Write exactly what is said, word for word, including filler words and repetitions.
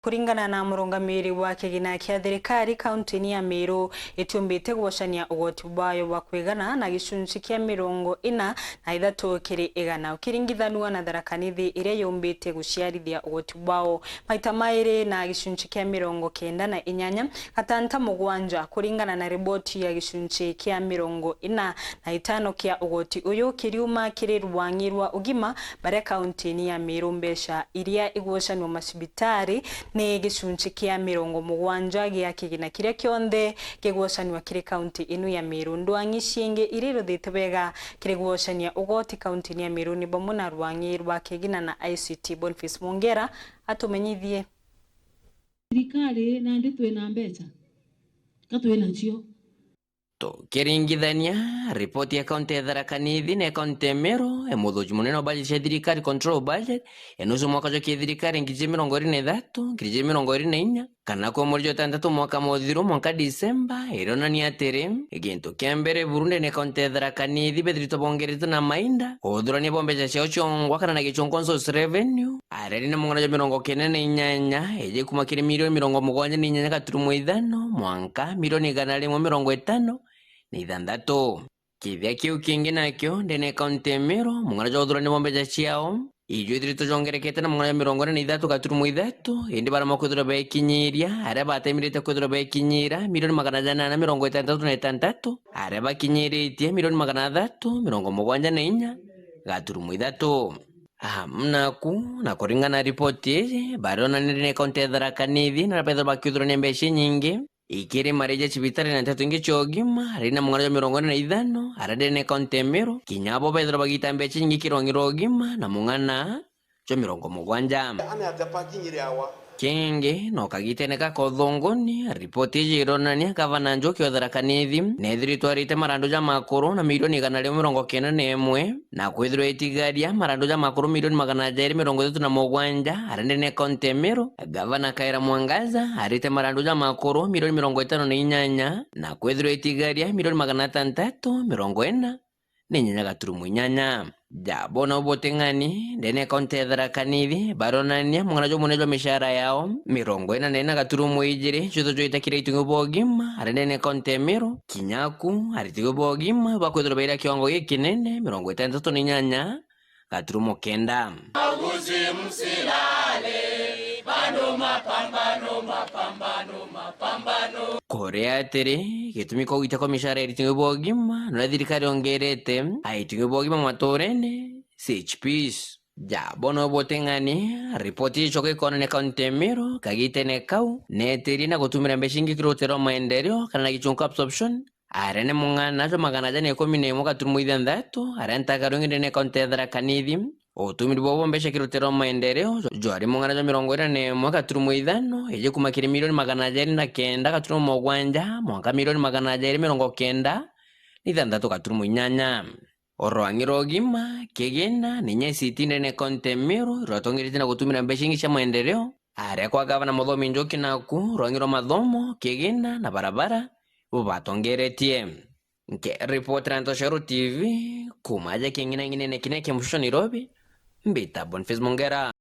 Kuringana na murungamiri wa kigina kia thirikari, kaunti-ini ya Meru itiumbite gwocania ugoti bwayo bwa kwigana na gicunci kia mirongo ina na ithatu kiri igana, ukiringithanua na Tharaka Nithi iria yumbite guciarithia ugoti bwao maita mairi na gicunci kia mirongo kenda na inyanya gatanta mugwanja, kuringana na riboti ya gicunci kia mirongo ina na itano kia ugoti uyu kiriuma kiri rwang'i rwa ugima baria kaunti-ini ya Meru. Mbeca iria igwocanua macibitari ni gicunci kia mirongo mugwanja gia kigina kiria kionthe kigwocanua kiri kaunti inu ya Meru. Ndwang'i ciingi iria iruthite wega kiri gwocania ugoti kaunti-ini ya Meru ni bamwe na rwang'i rwa kigina na I C T. Boniface Mwongera atumenyithie. Thirikari nandi twina mbeca? Ka twinacio? Tukiringithania, ripoti ya kaunti ya Tharaka Nithi na ya kaunti ya Meru, e muthuki munene wa budget cia thirikari, control budget, ya nusu mwaka jwa kithirikari ngiri mirongo iri na ithatu, ngiri mirongo iri na inya, kana kwa mweri jwa itantatu mwaka muthiru mwanka Disemba, irionania atiri, gintu kia mbere buru ndene ya kaunti ya Tharaka Nithi bethiritwe bongerete na mainda, kuthurania bwa mbeca ciao ciongwa kana na gichunku, source revenue, areri na mung'ana jwa mirongo kenda na inyanya, iji kuma kiri milioni mirongo mugwanja na inyanya gaturumo ithano mwanka milioni igana rimwe mirongo itano na ithanthatu. Kithia kiu kingi nakio, ndene ya kaunti ya Meru, mung'ana jwa uthurania bwa mbeca ciao, ijo ithiritwe jongerekete na mung'ana jwa mirongo ina na ithatu gaturumo ithatu, indi baremwa kwithirwa bekinyiria, aria batemirite kwithirwa bekinyira milioni magana janana mirongo itantatu na itantatu, aria bakinyiritie milioni magana athatu mirongo mugwanja na inya gaturumo ithatu. Amwe naku, na kuringana na ripoti iji, barionania ndene ya kaunti ya Tharaka Nithi, na bethirwa bakiuthurania mbeca inyingi, ikiri maria ja cibitari na nteto ingi cia ugima, ari na mung'ana jwa mirongo ina na ithano, aria ndene ya kaunti ya Meru, kinya abo bethirwa bagita mbeca inyingi kiri rwang'i rwa ugima, na mung'ana jwa mirongo mugwanja. Ane ati parking iri awa. Kingi, no kagitene gaka uthongoni, ripoti iji ironania gavana Njuki wa Tharaka Nithi, nethiritwe arite marandu ja makuru na milioni igana rimwe mirongo kenda na imwe, na kwithirwa itigaria marandu ja makuru milioni magana jairi mirongo ithatu na mugwanja, aria ndene ya kaunti ya Meru, gavana Kawira Mwangaza arite marandu ja makuru milioni mirongo itano na inyanya, na kwithirwa itigaria milioni magana atantatu mirongo ina na inyanya gaturumo inyanya. Jabo nabo boting'ani, ndene ya kaunti ya Tharaka Nithi, baronania mung'ana jwa mune jwa mishara yao, mirongo ina na ina gaturumo ijiri, jwitho jwita kiri itung'u bwa ugima, aria ndene ya kaunti ya Meru, kinya ku, ari itung'u bwa ugima, bakwithirwa baira kiwango gikinene, mirongo itantatu na inyanya gaturumo kenda. Uguzi msilale, bado mapambano, mapambano, mapambano. Kuria atiri, gitumi kwa gwita kwa mishara ya itung'u bwa ugima, nuria thirikari yongerete, a itung'u bwa ugima maturene, C H Ps. Jabo no boting'ani, ripoti icoka ikonania kaunti ya Meru, kagitene kau, netiri na gutumira mbeca ingi kiri rutero rwa maendeleo, kana na gichunku absorption, aria ni mung'ana jwa magana jana ikumi na imwe gaturumo ithanthatu, aria ntagaru ingi ndene ya kaunti ya Tharaka Nithi. Utumiri bwao bwa mbeca kiri rutero rwa maendeleo jwari mung'ana jwa mirongo ina na imwe gaturumo ithano, iji kuma kiri milioni magana jairi na kenda gaturumo mugwanja, mwanka milioni magana jairi mirongo kenda na ithanthatu gaturumo inyanya. O rwang'i rwa ugima, kigina, na inya I C T ndene ya kaunti ya Meru, irwatongeretie na gutumira mbeca ingi cia maendeleo, aria kwa gavana Muthomi Njuki naku, rwang'i rwa mathomo, kigina, na barabara, bo batongeretie. Nkiripotera Ntoshero T V, kuma aja king'inang'inene kiria kia Mushusho Nairobi, mbita Boniface Mongera.